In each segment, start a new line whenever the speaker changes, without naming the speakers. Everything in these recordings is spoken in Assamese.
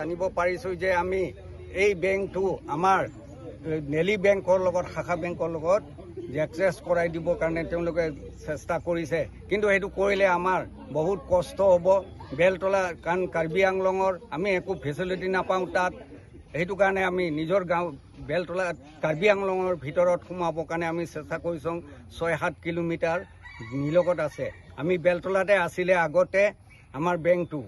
জানিব পাৰিছোঁ যে আমি এই বেংকটো আমাৰ নেলি বেংকৰ লগত, শাখা বেংকৰ লগত এডজাষ্ট কৰাই দিবৰ কাৰণে তেওঁলোকে চেষ্টা কৰিছে। কিন্তু সেইটো কৰিলে আমাৰ বহুত কষ্ট হ'ব বেলতলা, কাৰণ কাৰ্বি আংলঙৰ আমি একো ফেচিলিটি নাপাওঁ তাত। সেইটো কাৰণে আমি নিজৰ গাঁও বেলতলা কাৰ্বি আংলঙৰ ভিতৰত সোমাবৰ কাৰণে আমি চেষ্টা কৰিছোঁ। 6-7 কিলোমিটাৰ নিলগত আছে। আমি বেলতলাতে আছিলে আগতে আমাৰ বেংকটো।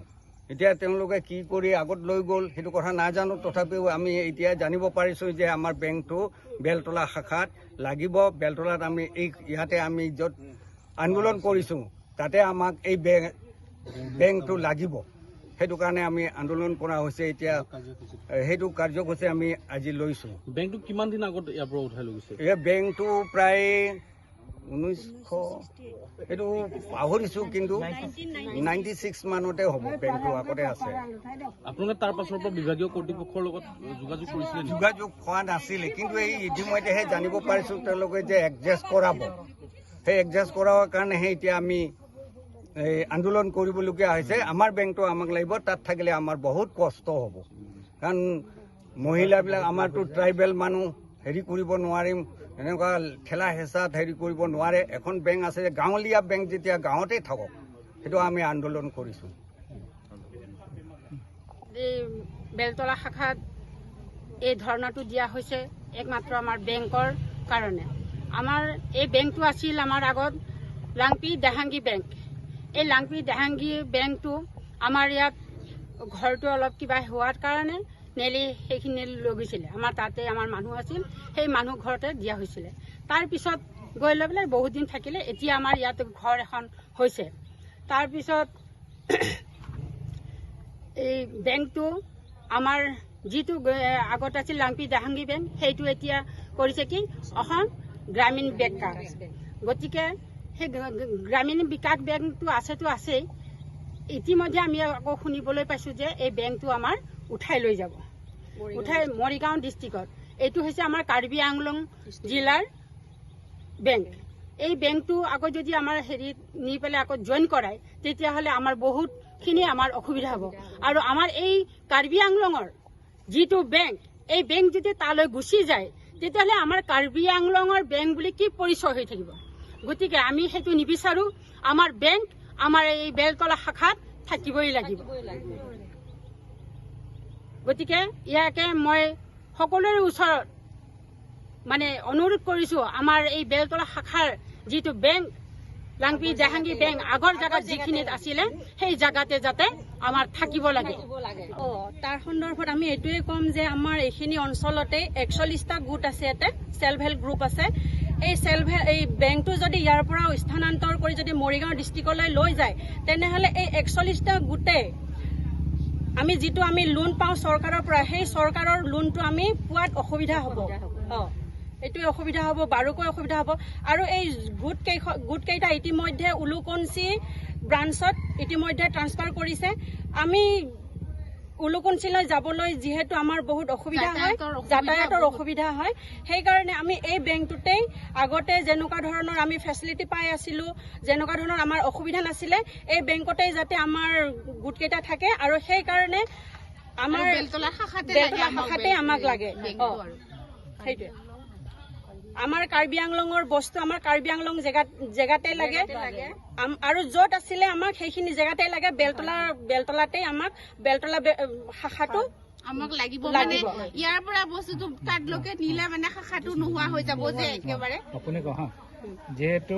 এতিয়া তেওঁলোকে কি কৰি আগত লৈ গ'ল, সেইটো কথা নাজানো। তথাপিও আমি এতিয়া জানিব পাৰিছোঁ যে আমাৰ বেংকটো বেলতলা শাখাত লাগিব। বেলতলাত আমি এই ইয়াতে আমি য'ত আন্দোলন কৰিছোঁ, তাতে আমাক এই বেংকটো লাগিব। সেইটো কাৰণে আমি আন্দোলন কৰা হৈছে। এতিয়া সেইটো কাৰ্যসূচী আমি আজি লৈছোঁ।
বেংকটো কিমান দিন আগত ইয়াৰ পৰা উঠাই লৈ গৈছে?
এই বেংকটো প্ৰায় 1900, এইটো পাহৰিছোঁ, কিন্তু 96 মানতে হ'ব। বেংকটো আগতে আছে।
আপোনালোকে তাৰ পাছৰ পৰা বিভাগীয় কৰ্তৃপক্ষৰ লগত যোগাযোগ কৰিছিলে নেকি?
যোগাযোগ হোৱা নাছিলে, কিন্তু এই ইতিমধ্যেহে জানিব পাৰিছোঁ তেওঁলোকে যে এডজাষ্ট কৰাব। সেই এডজাষ্ট কৰাৰ কাৰণেহে এতিয়া আমি এই আন্দোলন কৰিবলগীয়া হৈছে। আমাৰ বেংকটো আমাক লাগিব। তাত থাকিলে আমাৰ বহুত কষ্ট হ'ব, কাৰণ মহিলাবিলাক, আমাৰতো ট্ৰাইবেল মানুহ, হেৰি কৰিব নোৱাৰিম, এনেকুৱা ঠেলা হেঁচাত হেৰি কৰিব নোৱাৰে। এখন বেংক আছে, গাঁৱলীয়া বেংক যেতিয়া গাঁৱতে থাকক, সেইটো আমি আন্দোলন কৰিছোঁ।
এই বেলতলা শাখাত এই ধৰ্ণাটো দিয়া হৈছে একমাত্ৰ আমাৰ বেংকৰ কাৰণে। আমাৰ এই বেংকটো আছিল আমাৰ আগত লাংপি দেহাংগী বেংক। এই লাংপি দেহাংগী বেংকটো আমাৰ ইয়াত ঘৰটো অলপ কিবা হোৱাৰ কাৰণে নেলি সেইখিনি লৈ গৈছিলে। আমাৰ তাতে আমাৰ মানুহ আছিল, সেই মানুহ ঘৰতে দিয়া হৈছিলে। তাৰপিছত গৈ লৈ পেলাই বহুত দিন থাকিলে। এতিয়া আমাৰ ইয়াত ঘৰ এখন হৈছে। তাৰপিছত এই বেংকটো আমাৰ যিটো আগত আছিল লাংপি জাহাংগী বেংক, সেইটো এতিয়া কৰিছে কি অসম গ্ৰামীণ বিকাশ। গতিকে সেই গ্ৰামীণ বিকাশ বেংকটো আছেতো আছেই, ইতিমধ্যে আমি আকৌ শুনিবলৈ পাইছোঁ যে এই বেংকটো আমাৰ উঠাই লৈ যাব, উঠাই মৰিগাঁও ডিষ্ট্ৰিক্টত। এইটো হৈছে আমাৰ কাৰ্বি আংলং জিলাৰ বেংক। এই বেংকটো আকৌ যদি আমাৰ হেৰিত নি পেলাই আকৌ জইন কৰায়, তেতিয়াহ'লে আমাৰ বহুতখিনি আমাৰ অসুবিধা হ'ব। আৰু আমাৰ এই কাৰ্বি আংলঙৰ যিটো বেংক, এই বেংক যদি তালৈ গুচি যায়, তেতিয়াহ'লে আমাৰ কাৰ্বি আংলঙৰ বেংক বুলি কি পৰিচয় হৈ থাকিব? গতিকে আমি সেইটো নিবিচাৰো। আমাৰ বেংক আমাৰ এই বেলতলা শাখাত থাকিবই লাগিব। গতিকে ইয়াকে মই সকলোৰে ওচৰত মানে অনুৰোধ কৰিছো, আমাৰ এই বেলতলা শাখাৰ যিটো বেংক, লাংপি জাহাংগীৰ বেংক, আগৰ জেগাত যিখিনিত আছিলে, সেই জেগাতে যাতে আমাৰ থাকিব লাগে।
তাৰ সন্দৰ্ভত আমি এইটোৱে ক'ম যে আমাৰ এইখিনি অঞ্চলতে 41টা গোট আছে, ইয়াতে চেল্ফ হেল্প গ্ৰুপ আছে। এই চেল্ফ এই বেংকটো যদি ইয়াৰ পৰা স্থানান্তৰ কৰি যদি মৰিগাঁও ডিষ্ট্ৰিক্টলৈ লৈ যায়, তেনেহ'লে এই 41টা গোটে আমি যিটো আমি লোন পাওঁ চৰকাৰৰ পৰা, সেই চৰকাৰৰ লোনটো আমি পোৱাত অসুবিধা হ'ব। এইটোৱে অসুবিধা হ'ব, বাৰুকৈ অসুবিধা হ'ব। আৰু এই গোট কেইটা ইতিমধ্যে উলুকঞ্চি ব্ৰাঞ্চত ইতিমধ্যে ট্ৰান্সফাৰ কৰিছে। আমি উলুকঞ্চিলৈ যাবলৈ যিহেতু আমাৰ বহুত অসুবিধা হয়, যাতায়াতৰ অসুবিধা হয়, সেইকাৰণে আমি এই বেংকটোতেই আগতে যেনেকুৱা ধৰণৰ আমি ফেচিলিটি পাই আছিলো, যেনেকুৱা ধৰণৰ আমাৰ অসুবিধা নাছিলে, এই বেংকতেই যাতে আমাৰ গোটকেইটা থাকে। আৰু সেইকাৰণে আমাৰ
বেলতলা শাখাতে
বেলতলা শাখাতে আমাক লাগে। সেইটোৱে আমাৰ কাৰ্বি আংলঙৰ বস্তু, আমাৰ কাৰ্বি আংলং জেগাতে লাগে। আৰু য'ত আছিলে আমাক সেইখিনি জেগাতে লাগে। বেলতলাতেই আমাক বেলতলা শাখাটো
আমাক লাগিব মানে
লাগিব।
ইয়াৰ পৰা বস্তুটো তাতলৈকে নিলে মানে শাখাটো নোহোৱা হৈ যাব যে একেবাৰে।
আপুনি কওঁ হা, যিহেতু